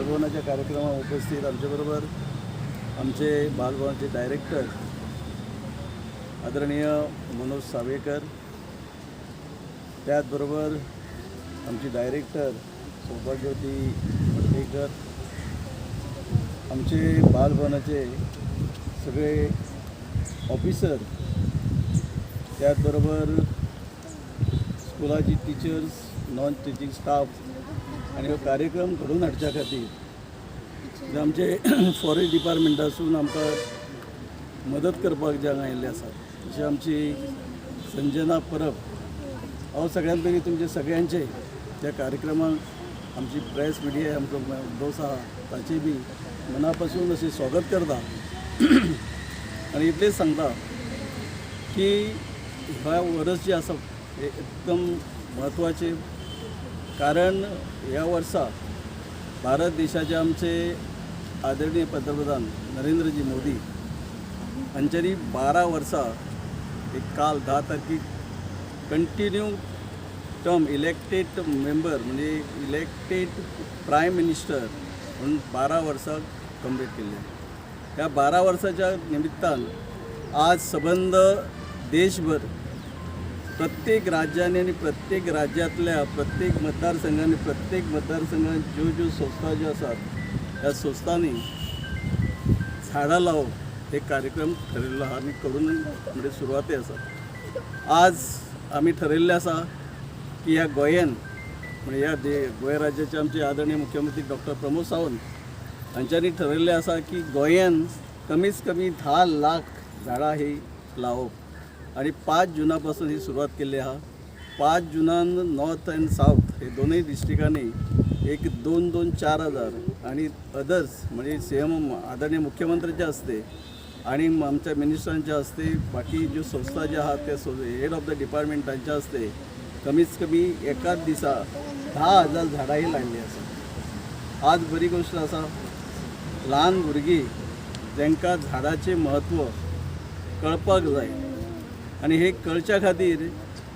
बालभवनाच्या कार्यक्रमात उपस्थित आमच्याबरोबर आमचे बालभवनाचे डायरेक्टर आदरणीय मनोज सावेकर, त्याचबरोबर आमची डायरेक्टर सौभाग्यवती मडकईकर, आमचे बालभवनाचे सगळे ऑफिसर, त्याचबरोबर स्कुलाची टिचर्स, नॉन टिचिंग स्टाफ आनी हो कार्यक्रम घडोवन हाडच्या खातीर जे आमचे फॉरेस्ट डिपार्टमेंटासून आमकां मदत करपाक जे हांगा आयिल्ले आसात, तशें आमची संजना परब. हांव सगळ्यांत पयलीं तुमचे सगळ्यांचे त्या कार्यक्रमाक आमची प्रेस मिडिया, आमचो दोस्त आहा, ताचे बी मना पासून अशें स्वागत करता आनी इतलेंच सांगता की ह्या वर्स जें आसा हें एकदम म्हत्वाचें, कारण ह्या वर्सा भारत देशाचे आमचे आदरणीय पंतप्रधान नरेंद्रजी मोदी हांच्यानी 12 वर्सां एक काल 10 तारखेक कंटिन्यू टर्म इलेक्टेड मेंबर, म्हणजे इलेक्टेड प्रायम मिनिस्टर म्हणून 12 वर्सां कंप्लीट केल्ली. ह्या 12 वर्साच्या निमित्तान आज सबंद देशभर प्रत्येक राज्यांनी आनी प्रत्येक राज्यांतल्या प्रत्येक मतदारसंघांनी, प्रत्येक मतदारसंघात ज्यो ज्यो संस्था ज्यो आसात, ह्या संस्थांनी झाडां लावप हे कार्यक्रम ठरयल्लो आहा आनी करून म्हणजे सुरवाती आसा. आज आमी ठरयल्लें आसा की ह्या गोंयान, म्हणजे ह्या गोंय राज्याचे आमचे आदरणीय मुख्यमंत्री डॉक्टर प्रमोद सावंत हांच्यांनी ठरयल्लें आसा की गोंयान कमीत कमी 10 लाख झाडां ही लावप आनी 5 जुना पासून ही सुरवात केल्ली आहा. 5 जुनान नॉर्थ अँड सावथ हे दोनूय डिस्ट्रिकांनी एक दोन दोन 4 हजार आणि अदर्स, म्हणजे सीएम आदरणीय मुख्यमंत्र्यांच्या हस्ते आणि आमच्या मिनिस्टरांच्या हस्ते, बाकी ज्यो संस्था ज्यो आहात त्या हेड ऑफ the डिपार्टमेंटांच्या हस्ते कमीत कमी एकाच दिसा 10,000 झाडां ही लायिल्लीं आसा. आज बरी गोश्ट आसा, ल्हान भुरगीं जांकां झाडाचें म्हत्व कळपाक जाय आनी हे कळच्या खातीर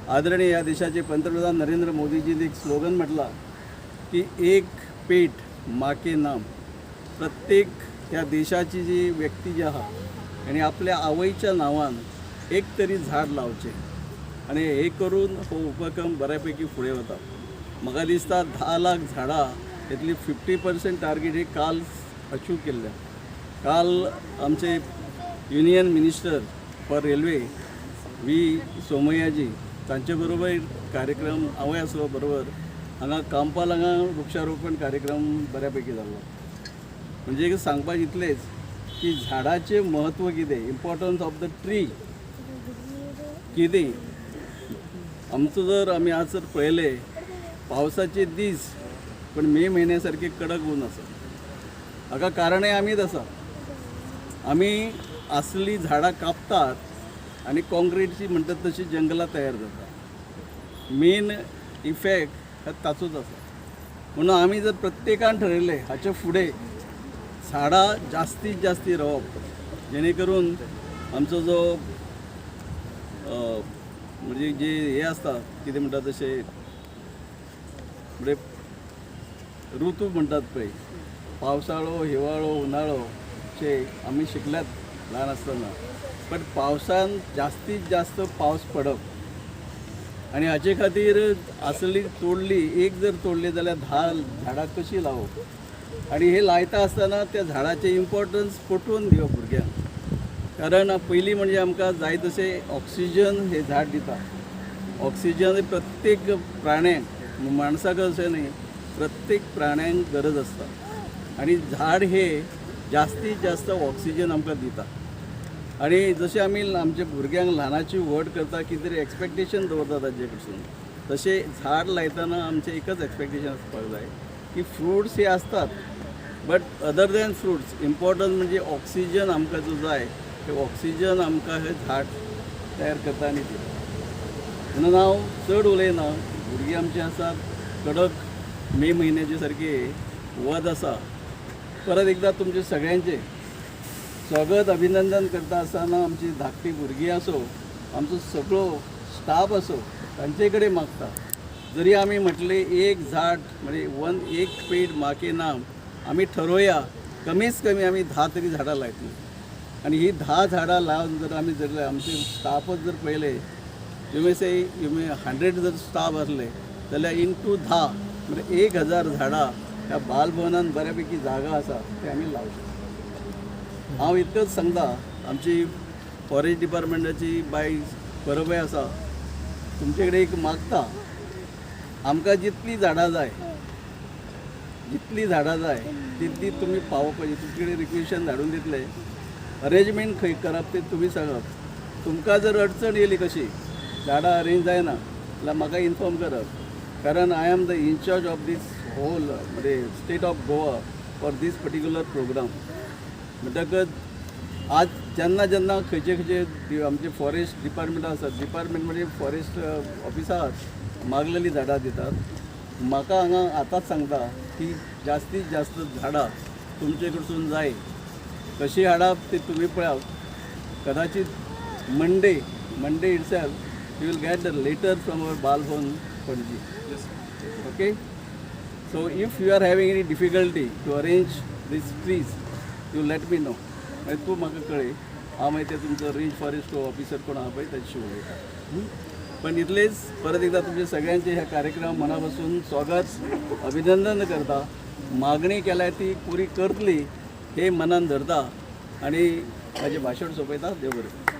आदरणीय ह्या देशाचे पंतप्रधान नरेंद्र मोदीजीन एक स्लोगन म्हटलां की "एक पेड माँ के नाम". प्रत्येक ह्या देशाची जी व्यक्ती जी आहा आनी आपल्या आवयच्या नांवान एक तरी झाड लावचें आनी हे करून हो उपक्रम बऱ्यापैकी फुडें वता. म्हाका दिसता 10 लाख झाडां हेतली 50% टार्गेट हे काल अचीव केल्लें. काल आमचे union minister for railway V सोमय्याजी तांचे बरोबर कार्यक्रम हांवूय आसलो बरोबर. हांगा कांपाल हांगा वृक्षारोपण कार्यक्रम बऱ्यापैकी जाल्लो. म्हणजे एक सांगपाक इतलेंच की झाडाचें म्हत्व कितें, इम्पॉर्टन्स ऑफ the tree कितें. आमचो जर आमी आज जर पळयलें, पावसाचे दीस पण मे म्हयन्या सारकें कडक ऊन आसा. हाका कारणय आमीच आसा. आमी असली झाडां कापतात आनी कॉन्क्रिटची म्हणटात तशी जंगलां तयार जाता. मेन इफेक्ट हा ताचोच आसा. म्हणून आमी जर प्रत्येकान ठरयलें हाचे फुडें झाडां जास्तीत जास्ती रोवप, जेणे करून आमचो जो म्हणजे जे हे आसता, कितें म्हणटा तशें, म्हणजे ऋतू म्हणटात पळय, पावसाळो, हिवाळो, उन्हाळो चे आमी शिकल्यात ल्हान आसतना, पण पावसान जास्तीत जास्त पावस पडप आनी हाचे खातीर असली तोडली, एक जर तोडली जाल्यार 10 झाडां कशीं लावप आनी हे लायता आसतना त्या झाडाचें इम्पॉर्टन्स पटोवन दिवप भुरग्यांक. कारण पयलीं म्हणजे आमकां जाय तशें ऑक्सिजन हे झाड दिता. ऑक्सिजन हे प्रत्येक प्राण्यांक, माणसाक अशें न्ही, प्रत्येक प्राण्यांक गरज आसता आनी झाड हे जास्तीत जास्त ऑक्सिजन आमकां दिता. आनी जशें आमी आमच्या भुरग्यांक ल्हानाची व्हड करता, कितें तरी एक्सपेक्टेशन दवरता ताजे कडसून, तशें झाड लायतना आमचें एकच एक्सपेक्टेशन आसपाक जाय की फ्रुट्स हे आसतात, but other than fruits important म्हणजे ऑक्सिजन आमकां जो जाय ते ऑक्सिजन आमकां हें झाड तयार करता आनी दिता. म्हणून हांव चड उलयना. भुरगीं आमचीं आसात, कडक मे म्हयन्याचे सारके वत आसा. परत एकदां तुमचे सगळ्यांचे स्वागत अभिनंदन करता आसतना आमची धाकटी भुरगीं आसो, आमचो सगळो स्टाफ आसो, तांचे कडेन मागता, जरी आमी म्हटलें एक झाड, म्हणजे वन एक पेड माँ के नाम. आमी ठरोवया, कमीच कमी आमी 10 तरी झाडां लायतली. आनी ही 10 झाडां लावन जर आमी जर आमचे स्टाफच जर पळयले, you may say, you may 100 जर स्टाफ आसले जाल्यार इंटू 10 म्हणजे 1000 झाडां ह्या बालभवनान बऱ्यापैकी जागा आसा ते आमी लावू शकता. हांव इतकंच सांगता, आमची फॉरेस्ट डिपार्टमेंटाची बाय बरोबर आसा, तुमचे कडेन एक मागता, आमकां जितलीं झाडां जाय, जितलीं झाडां जाय तितली तुमी पावोवपाची. तुमचे कडेन रिक्वेशन धाडून दितले. अरेंजमेंट खंय करप ते तुमी सांगप. तुमकां जर अडचण येयली, कशी झाडां अरेंज जायना जाल्यार म्हाका इन्फॉर्म करप, कारण I am the incharge of this whole म्हणजे state of Goa for this particular program. म्हणटकच आज जेन्ना जेन्ना खंयचे खंयचे आमचे फॉरेस्ट डिपार्टमेंट आसात, डिपार्टमेंट म्हणजे फॉरेस्ट ऑफिसां आहात, मागलेलीं झाडां दितात. म्हाका हांगा आतांच सांगता की जास्तीत जास्त झाडां तुमचे कडसून जाय. कशी हाडप ते तुमी पळयात. कदाचित Monday itself you will get the letter from our Bal Bhavan, Panaji. Okay, so if you are having any difficulty to arrange these trees, you let me know. मागीर तूं म्हाका कळय, हांव मागीर ते तुमचो रेंज फॉरेस्ट ऑफिसर कोण आहा पळय ताची उलयता. पण इतलेच, परत एकदा तुमचे सगळ्यांचे ह्या कार्यक्रम मनापासून स्वागत, अभिनंदन करता. मागणी केल्या ती पुरी करतली हे मनान धरता आणि माझे भाशण सोंपयता. देव बरें.